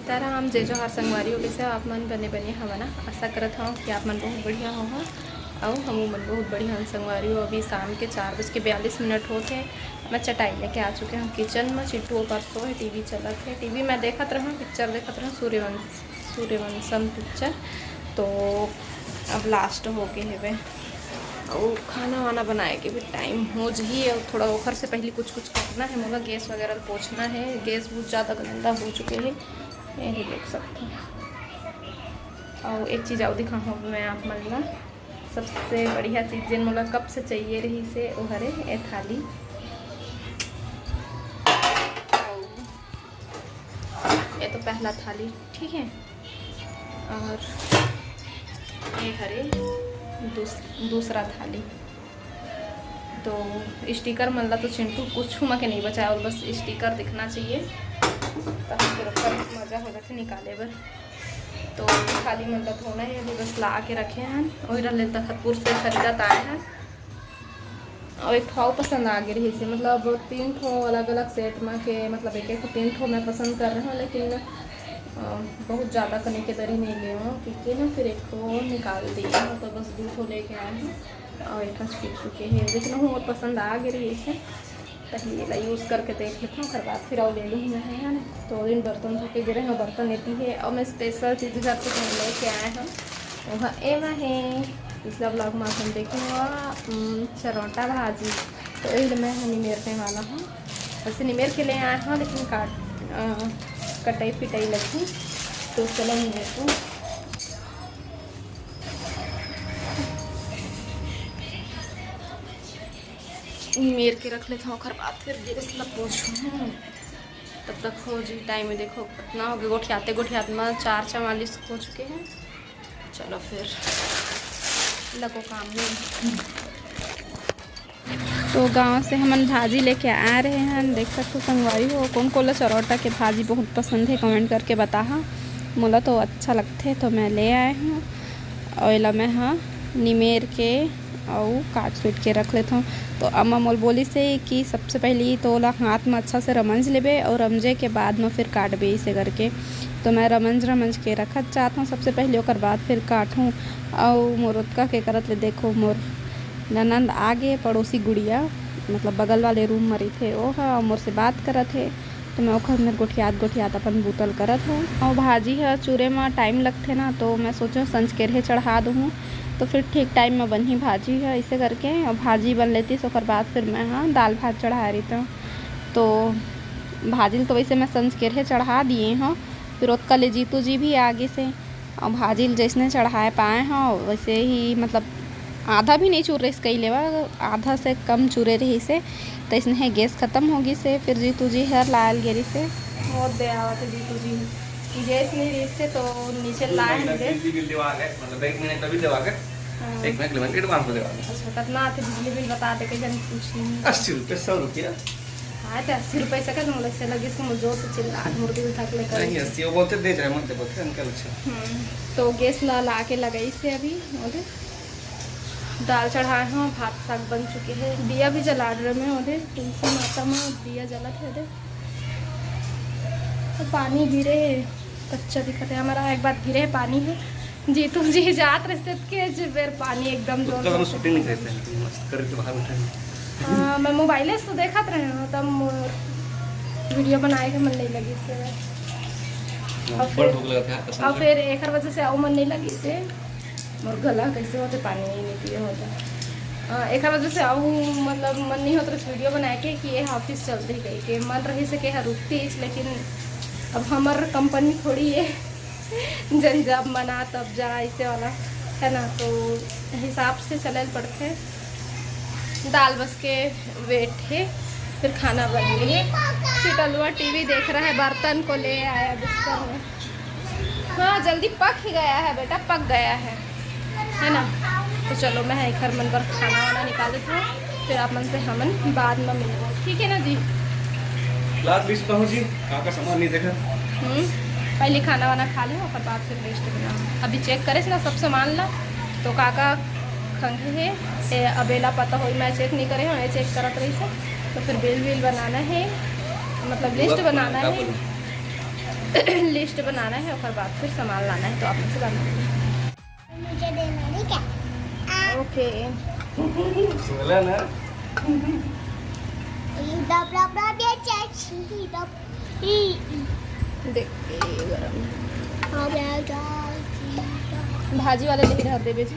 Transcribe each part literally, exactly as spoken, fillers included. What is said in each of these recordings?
सीताराम, जय जोहार संगवारी हो, कइसे आप मन? बने बने हव ना? आशा करत हव कि आप मन बहुत बढ़िया होहा। अउ हमू मन बहुत बढ़िया हन संगवारी हो। अभी शाम के चार बज के बयालीस मिनट होत हे। मैं चटाई लेके आ चुके हव किचन में। चिंटू ओकर सो हे, टीवी चलत हे। टीवी मैं देखत रहूँ, पिक्चर देखत रहूँ, सूर्यवंश, सूर्यवंशम पिक्चर। तो अब लास्ट हो गए हेवे। अउ खाना वाना बनाए के भी टाइम हो जही। अउ थोड़ा ओखर से पहले कुछ कुछ करना है मोला। गैस वगैरह पोछना है, गैस बहुत ज़्यादा गंदा हो चुके हैं, ये भी देख सकते हैं। अउ एक चीज़ अउ दिखाऊँ मैं आप मन ला, सबसे बढ़िया चीज़ जेन मोला कब से चाहिए रही से, वो हरे ए थाली। अउ ये तो पहला थाली, ठीक है, और ये हरे दूस-, दूसरा थाली। तो स्टिकर मन ला तो चिंटू कुछ मा के नहीं बचाए, और बस स्टिकर दिखना चाहिए, तब फिर ओकर मजा हो जाथे निकाले बर। तो थाली मन ला धोना है, अभी बस ला के रखे हन, वही रहले तखतपुर से खरीदत आए हन। और एक ठो पसंद आ गए रही से, मतलब तीन ठो अलग अलग सेट में के, मतलब एक एक ठो तीन ठो मैं पसंद कर रही हूँ, लेकिन अ, बहुत ज़्यादा कने के दरी नहीं ले हूँ, क्योंकि ना फिर एक ठो निकाल दी हूँ, तो बस दो ठो लेके आए हूँ और एक ठो छूट चुके हैं, लेकिन वो मोर पसंद आ गए रही से। पहले ला यूज़ करके देख लेते हैं, ओकर बाद फिर और ले लूँगी मैं, है ना। तो दिन बर्तन धो के गिरे हैं, बर्तन लेती है और मैं स्पेशल चीज़ घर से कहीं लेके आए हूँ, वह एमा है। पिछला ब्लॉग में अपन देखे हुआ, उम, चरौटा भाजी, तो यही मैं हनी मेरने वाला हूँ। वैसे निमेर के ले आए हव, लेकिन काट, अ, कटाई पिटाई लगही, तो चलो निमेर को। निमेर के रख लेत हव, ओखर बाद फिर गैस ला पोछहूँ। तब तक हो जी टाइम में, देखो कितना हो गया, गोठियाते गोठियाते में चार चवालीस हो चुके हैं। चलो फिर लगो काम में। तो गांव से हमन भाजी लेके आ रहे हन। देख सकथो संगवारी हो, कोन कोन ला चरौटा के भाजी बहुत पसंद है, कमेंट करके बताहा। मोला तो अच्छा लगथे, तो मैं ले आए हूँ। और एला मैं हा निमेर के अउ काट पीट के रख लेथव। तो अम्मा मोल बोलिस हे कि सबसे पहली तो ओला हाथ में अच्छा से रमंज लेबे और रमजे के बाद में फिर काटबे, इसे करके। तो मैं रमंज रमंज के रखत जात हूँ सबसे पहले, ओकर बाद फिर काटूँ। अउ मोर ओतका के करत ले देखो, मोर ननंद आगे, पड़ोसी गुड़िया, मतलब बगल वाले रूम में रहिथे, ओ ह मोर से बात करत हे। तो मैं ओखर मेर गोठियात गोठियात अपन बूतल करत हूँ। अउ भाजी ह चूरे म टाइम लगथे ना, तो मैं सोचो संझ के रहे चढ़ा दूँ, तो फिर ठीक टाइम में बनही भाजी ह, इसे करके। अउ भाजी बन लेतिस, ओकर बाद फिर मैं ह दाल भात चढ़ाए रहितों। तो भाजी ल तो वैसे मैं संझ के रहे चढ़ा दिए हूँ, फिर ओतका ले जीतू जी भी आ गिस हे। अउ भाजी ल जइसने चढ़ाए पाए हव, वइसे ही, मतलब, आधा भी नइ चुरे रहिस कहि लेवा, आधा से कम चुरे रहिस हे। तइसने हे, गैस खतम हो गिस हे, फिर जीतू जी हर लायल गे रिहिस हे। बहुत दे आवत हे जीतू जी, गैस नइ रिहिस हे तो नीचे लाए हन गैस। बिजली बिल देवा के, मतलब, बैंक में तभी देवा के, हाँ। एक महीने के लिए एडवांस में देवा के। अच्छा, कितना आथे बिजली बिल बता दे के जन पूछी। अस्सी रुपये, सौ रुपया। हाँ, तो अस्सी रुपये से का, मोला ऐसे लगिस कि मोर जोर से चिल्ला, मोर दिल धक ले कर। नहीं, अस्सी वो बोलते दे जाए, मत दे बोलते, अंकल, अच्छा। हम्म, तो गैस ला, ला के लगाइस हे अभी, ओदे। दाल चढ़ाए हव, भात साग बन चुके हे, दिया भी जला रहे मैं, ओदे, तुलसी माता में दिया जलत हे, ओदे। तो पानी गिरे हे, कच्चा दिखत हे, हमारा एक बार गिरे हे पानी हे। जीतू जी जात रहिस तेतके जे बेर पानी एकदम जोर उतना जोर हम से। शूटिंग नहीं करते हैं, मस्त करके बाहर बैठे हैं। हाँ, मैं मोबाइले से तो देखत रहे हूँ, तब मो-, वीडियो बनाए के मन नहीं लगिस हे। हाँ, और बड़ फिर, भूख लगा था, कसम और से। फिर एकर वजह से अउ मन नहीं लगिस हे। मोर गला कैसे होते, पानी ही नहीं पिए होते। हाँ, एकर वजह से अउ, मतलब, मन नहीं होता वीडियो बनाए के कि ये ऑफिस चलते ही कही के मन रहिस हे कि हाँ रुकतीस, लेकिन अब हमर कंपनी थोड़ी है। जन जब मना तब जा, ऐसे वाला है ना, तो हिसाब से चले ल पड़थे। दाल बस के वेट है, फिर खाना बन गई है। फिर टलुआ टीवी देख रहा है, बर्तन को ले आया बिस्तर में। हाँ, जल्दी पक ही गया है बेटा, पक गया है, है ना। तो चलो, मैं एखर मन बर खाना वाना निकाल देती हूँ, फिर आप मन से हमन बाद में मिलबो, ठीक है ना जी? लात बीस पहुँची, का का सामान नहीं देखा। हम्म, पहले खाना वाना खा ले, ओकर बाद फिर लिस्ट बना। अभी चेक करे ना सब सामान ला, तो का का खंगे हे, ए, अबेला पता होई, मैं चेक नहीं करे हूँ, ये चेक करत रही से। तो फिर बिल विल बनाना है, मतलब लिस्ट बनाना है। लिस्ट बनाना है, ओकर बाद फिर सामान लाना है, तो आप मुझसे बात करेंगे। मुझे देना, ठीक है? ओके। बोला ना। देख, ये गरम। भाजी वाले नहीं धर देबे जी।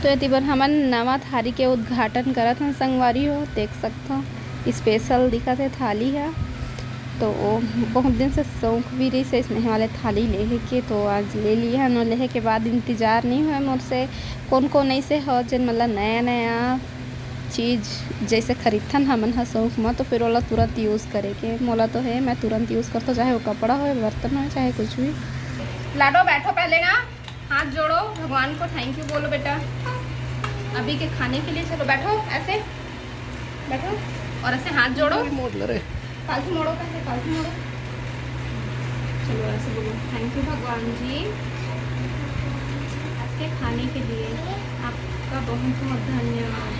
तो एती बर हमन नवा थारी के उद्घाटन करत हन संगवारी हो, देख सकथव, स्पेशल दिखत हे थाली ह। तो ओ बहुत दिन से शौक भी रहिस हे स्नेह वाले थाली लेहे के, तो आज ले लिए हन। लेहे के बाद इंतजार नहीं होय मोर से। कौन कौन ऐसे हो जिन मतलब नया नया चीज जैसे खरीदथन हमन ह शौक म, तो फिर ओला तुरंत यूज करे के मोला तो है, मैं तुरंत यूज करथों, चाहे वो कपड़ा होय, बर्तन होय, चाहे कुछ भी। लाडो बैठो पहले ना, हाथ जोड़ो, भगवान को थैंक यू बोलो बेटा, अभी के खाने के लिए। चलो बैठो, ऐसे बैठो और ऐसे हाथ जोड़ो। मोड़ ले रे। पालथी मोड़ो, पहले पालथी मोड़ो। चलो ऐसे बोलो, थैंक यू भगवान जी, आज के खाने के लिए आपका बहुत बहुत धन्यवाद।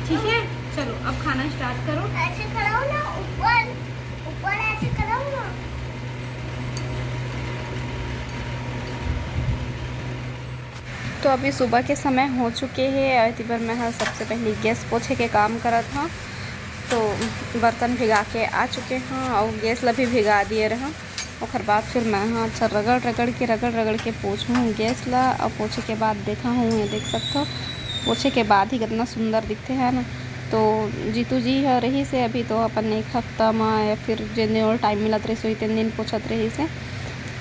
ठीक है, चलो अब खाना स्टार्ट करो। ऐसे खड़ा हो ना, ऊपर, ऊपर ऐसे खड़ा हो ना। तो अभी सुबह के समय हो चुके हे और एती बर मैं ह सबसे पहले गैस पोछे के काम करत हव। तो बर्तन भिगा के आ चुके हव और गैस ला भी भिगा दिए रहव। ओकर बाद फिर मैं ह अच्छा रगड़ रगड़ के, रगड़ रगड़ के पोछहूँ गैस ला। और पोछे के बाद देखा हूँ, ये देख सकथव, पोछे के बाद ही कितना सुंदर दिखते है ना। तो जीतू जी ह रहिस हे अभी तो अपन एक हफ्ता म या फिर जेन दिन ओला टाइम मिलत रहिस हे, तेन दिन पोछत रहिस हे।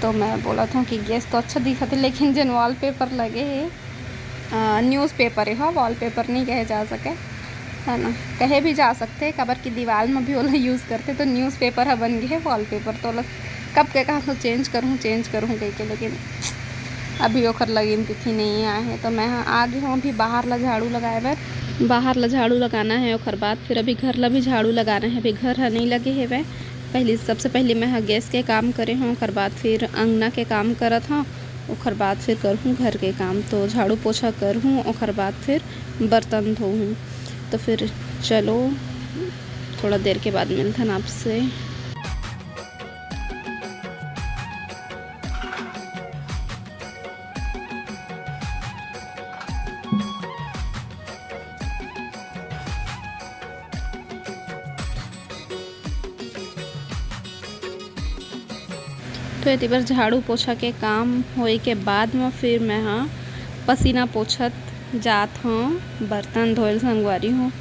तो मैं बोलत हूँ कि गैस तो अच्छा दिखत हे, लेकिन जेन वॉलपेपर लगे हे, अ, न्यूज़पेपर हे, हाँ, वॉलपेपर नहीं कहे जा सके, है ना, कहे भी जा सकते, काबर कि दीवार में भी ओला यूज़ करते, तो न्यूज़पेपर ह बन गए हे वॉलपेपर। तो ओला कब के कहा तो चेंज करूँ, चेंज करूँ कह के, लेकिन अभी ओखर लगिन तिथि नहीं आए हे। तो मैं ह आ गे हूँ अभी बाहर ला झाड़ू लगाए बर। बाहर ला झाड़ू लगाना है, ओखर बाद फिर अभी घर ला भी झाड़ू लगाना है। अभी घर ह नहीं लगे हेवय, पहली, सबसे पहले मैं ह गैस के काम करे हूँ, ओखर बाद फिर अंगना के काम करत हूँ, ओखर बाद फिर करहूँ घर के काम। तो झाड़ू पोछा करहूँ, ओखर बाद फिर बर्तन धोहूँ। तो फिर चलो, थोड़ा देर के बाद मिलथन आपसे। तो एती बर झाड़ू पोछा के काम होए के बाद म फिर मैं ह पसीना पोछत जात हूँ, बर्तन धोए ल संगवारी हूँ।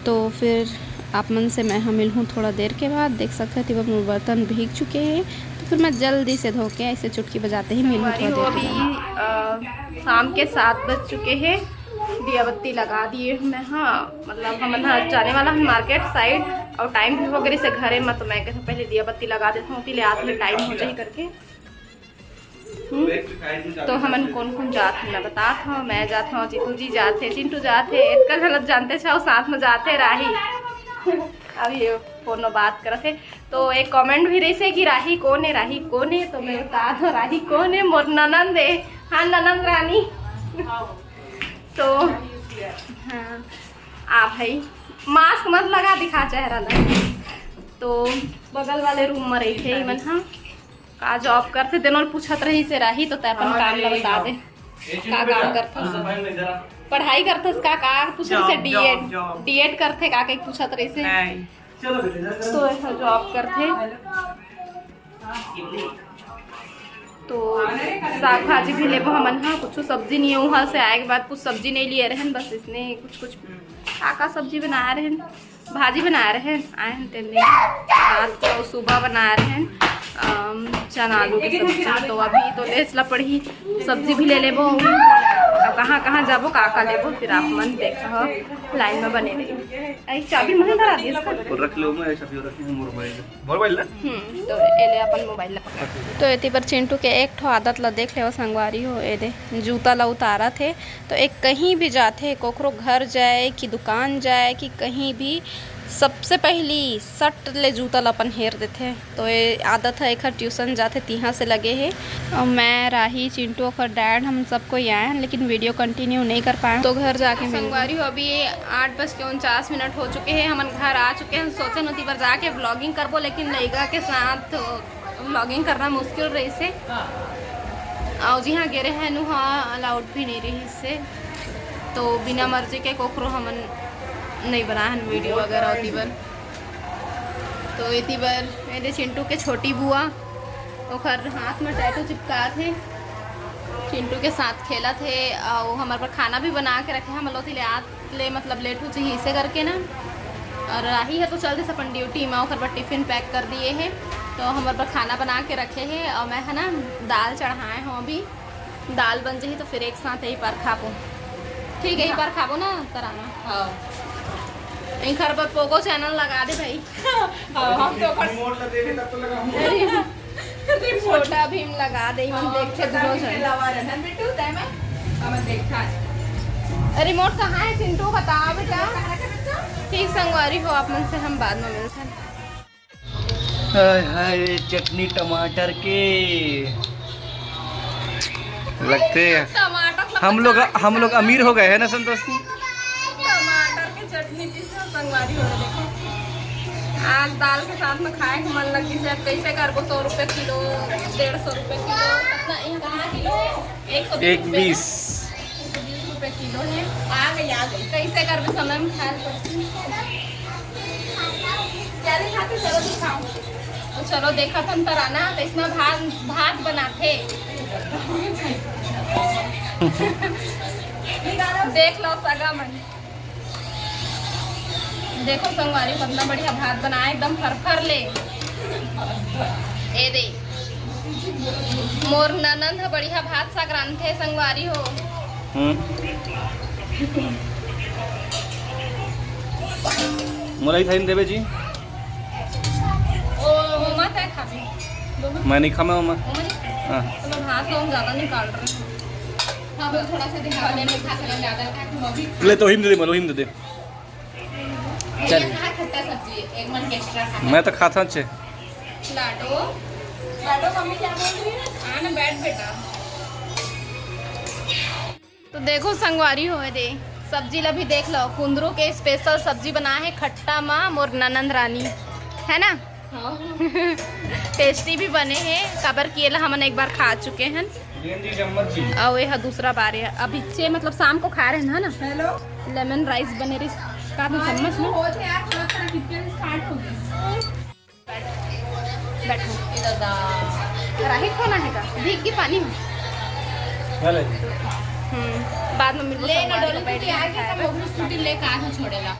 तो फिर आप मन से मैं ह मिलहूँ थोड़ा देर के बाद। देख सकत हे, एती बर मोर बर्तन भीग चुके हे, तो फिर मैं जल्दी से धो के ऐसे चुटकी बजाते ही मिलहूँ थोड़ा संगवारी हो। देर के अभी, बाद। अ, शाम के सात बज चुके हे। दिया बत्ती लगा दिए हूँ मैं, हाँ, मतलब हमन ह जाने वाला हन मार्केट साइड और टाइम भी हो गए से घरे में, तो मैं कहा पहले दिया बत्ती लगा देता हूँ, पहले आधे टाइम हो जाए करके। हम्म? तो हमन कौन कौन जात हन मैं बतात हूँ, मैं जात हूँ, जीतू जी जात हे, चिंटू जात हे, इतका झलक जानते छाओ साथ में जात हे राही। अब ये फोन में बात करत हे, तो एक कमेंट भी रहिसे कि राही कौन है, राही कौन है, तो मैं बतात हूँ राही कौन है, मोर ननंद है, हाँ ननंद रानी। तो हाँ, आ भाई, मास्क मत लगा, दिखा चेहरा ला। तो बगल वाले रूम में रहिथे इमन, हाँ, का जॉब करथे तेनो ल पूछत रहिसे राही, तो तै अपन काम ला बता दे। का काम करथस? पढ़ाई करथस का? का पूछत रहिसे? डीएड, डीएड करथे का कहीं पूछत रहिसे। तो ऐसा जॉब करथे। तो साग भाजी भी लेबो हमन ह, कुछ सब्जी नहीं है, वहाँ से आए के बाद कुछ सब्जी नहीं लिए रहन, बस इसने कुछ कुछ का का सब्जी बनाए रहन, भाजी बनाए रहन, आए हन तेन दिन रात को सुबह बनाए रहन, अम, चना आलू की सब्जी। तो अभी तो लेस ला पड़ही, सब्जी भी ले लेबो, अब कहाँ कहाँ जाबो, का का लेबो, फिर आप मन देख लाइन में बने रही। आई चाबी मन धरा दिए इसका। रख लो, मैं चाबी रख मोर भाई। मोबाइल ना? हम्म, तो एले अपन मोबाइल ला पकड़। तो एती बर चिंटू के एक ठो आदत ला देख लेवा संगवारी हो, एदे जूता ला उतारत हे, तो एक कहीं भी जाथे, कोकरो घर जाए कि दुकान जाए कि कहीं भी, सबसे पहली सट ले जूता ला अपन हेर देथे। तो ये आदत है, एकर ट्यूशन जाथे, तिहा से लगे हे। और मैं, राही, चिंटू, ओकर डैड, हम सब कोई आए हैं, लेकिन वीडियो कंटिन्यू नहीं कर पाए, तो घर जाके मिल संगवारी हो, अभी आठ बज के उनचास मिनट हो चुके हैं, हमन घर आ चुके हैं। सोचन होती बार जाके व्लॉगिंग करबो, लेकिन लइका के साथ व्लॉगिंग करना मुश्किल रहिसे। और जिहाँ गे रहे हैं, उहाँ अलाउड भी नहीं रहिसे, तो बिना मर्जी के कोकरो हमन नहीं बनाए हन वीडियो वगैरह ओती बर। तो एती बर मेरे चिंटू के छोटी बुआ, ओकर हाथ में टैटू चिपकात हे, चिंटू के साथ खेलत हे, और हमर बर खाना भी बना के रखे, हमन ओती ले आत ले, मतलब, लेट हो जाही, इसे करके ना। और राही है तो चल दिस अपन ड्यूटी में, ओकर बर टिफिन पैक कर दिए है। तो हमर बर खाना बना के रखे है, और मैं है ना, दाल चढ़ाए हूँ अभी। दाल बन जाही तो फिर एक साथ यही पर खाबो। ठीक है, यही पर खाबो ना, तराना। हाँ। इनकर बर पोगो चैनल लगा दे भाई। हाँ, हम तो ओकर रिमोट ला दे दे, तब तो लगा। अरे, छोटा भीम लगा दे, हम हाँ, देखते छोटा दोनों भीम जन। लगा रहे हैं, बिट्टू, तय में? हम देखा है। रिमोट कहाँ है चिंटू, बताओ बेटा। ठीक संगवारी हो, आप मन से हम बाद में मिलते हैं। हाय हाय, चटनी टमाटर के लगते हैं। टमाटर हम लोग, हम लोग अमीर हो गए हैं ना संतोष जी? टमाटर के चटनी पीसे संगवारी हो, देखो। आज दाल के साथ में खाए के मन लग गई। अब कैसे करबो, सौ रुपये किलो, डेढ़ सौ रुपये किलो, कितना, ये कहाँ किलो है? एक सौ बीस एक रुपये ना? बीस। एक सौ बीस रुपये किलो है। आ गई, आ गई। कैसे करबो, समय में खाए पड़ती। क्या दिखाते, चलो दिखाओ। तो चलो, देखा था तराना तो इसमें भात, भात बनाते। देख लो सगा मन, देखो संगवारी, कितना बढ़िया भात बनाए, एकदम फरफर ले। ए दे, मोर ननंद ह बढ़िया भात साग रांधथे संगवारी हो। हम्म। मोला ही खाइन देवे जी। ओ, ओमा तय खाबे। मैं नहीं खामा ओमा। ओमा नहीं खाबे। हाँ। तो मैं भात तो हम ज़्यादा निकाल रहे हैं। हाँ, बस थोड़ा सा दिखा दे, मैं खा सकता ज़्यादा। ले तो हिम दे दे, मोला हिम दे दे। चल। ये खा खट्टा सब्जी, एक मन के एक्स्ट्रा खा। मैं तो खाता हूँ अच्छे। लाडो, लाडो, मम्मी क्या बोल रही है? आ ना, बैठ बेटा। तो देखो संगवारी हो दे, सब्जी ला भी देख लो, कुंदरू के स्पेशल सब्जी बना है खट्टा मा मोर ननंद रानी, है ना? हाँ। टेस्टी भी बने हैं, काबर कि एला हमन एक बार खा चुके हैं। बेन जी, चम्मच जी। और ये दूसरा बार है, अभी से, मतलब, शाम को खा रहे हैं ना। हेलो। लेमन राइस बने रही, का तो चम्मच में। हो थे यार, थोड़ा, थोड़ा किचन स्टार्ट हो गया। बैठो। राही कौन आएगा? भीग के पानी में। क्या ले? हम्म, बाद में मिलते ले हैं, ना, गाड़ी डोली में बैठ के आगे खाएगा। तो मोटर स्कूटी लेके आ, छोड़ेगा।